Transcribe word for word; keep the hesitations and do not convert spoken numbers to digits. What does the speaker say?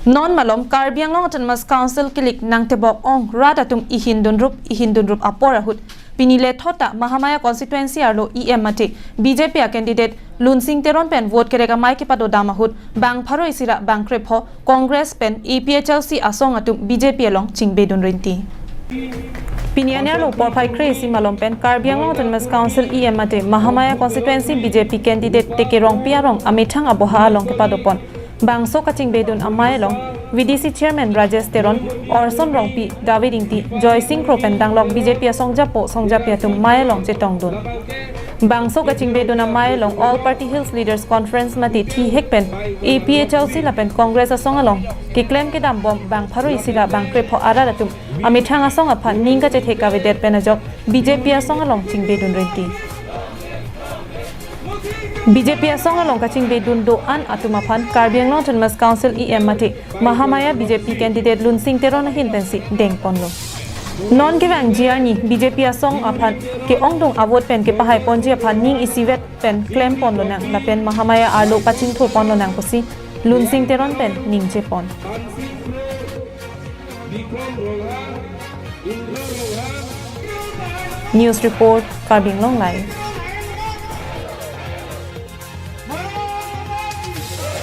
Non malom Karbi Anglong Autonomous Council kilik nangtebok ong rat atum ihin dunrup ihin dunrup apor ahut pini lethot ta Mahamaya constituency arlo E M mate B J P a candidate Lunsing Teron pen vote kerek amei kepadodam ahut bang pharo isi ra bang krepho Congress pen A P H L C asong atum B J P along chingbedun rinti. Pini anerlo porphai kre isi malom pen Karbi Anglong Autonomous Council E M mate Mahamaya constituency B J P candidate Teke Rongpi arong amethang aboha along kepadopon bangso kachingbedun amei along V D C chairman Rajesh Teron, Orson Rongpi, David Ingti, Joy Singh Kro pen danglok B J P asong japo song japi atum mei along chetongdun. Bangso kachingbedun amei along All Party Hills Leaders Conference mate thihek pen A P H L C lapen Congress asong along keklem kedam bom bang pharo isi ra bang krepho arat atum amethang asong aphan ning kachethe kavedet pen ajok B J P asong along chingbedun rinti. B J P asong along kachingbedun do-an atum aphan Karbi Anglong Autonomous Council E M mate Mahamaya B J P candidate Lunsing Teron ahin pensi dengponlo. Non kevang G R ni B J P asong aphan ke-ongdung avote pen kepahai ponji aphan ning isivet pen klem ponlonang lapen Mahamaya arlo pachingthur ponlonang pusi Lunsing Teron pen ningje pon. News report, Karbi Anglong Live.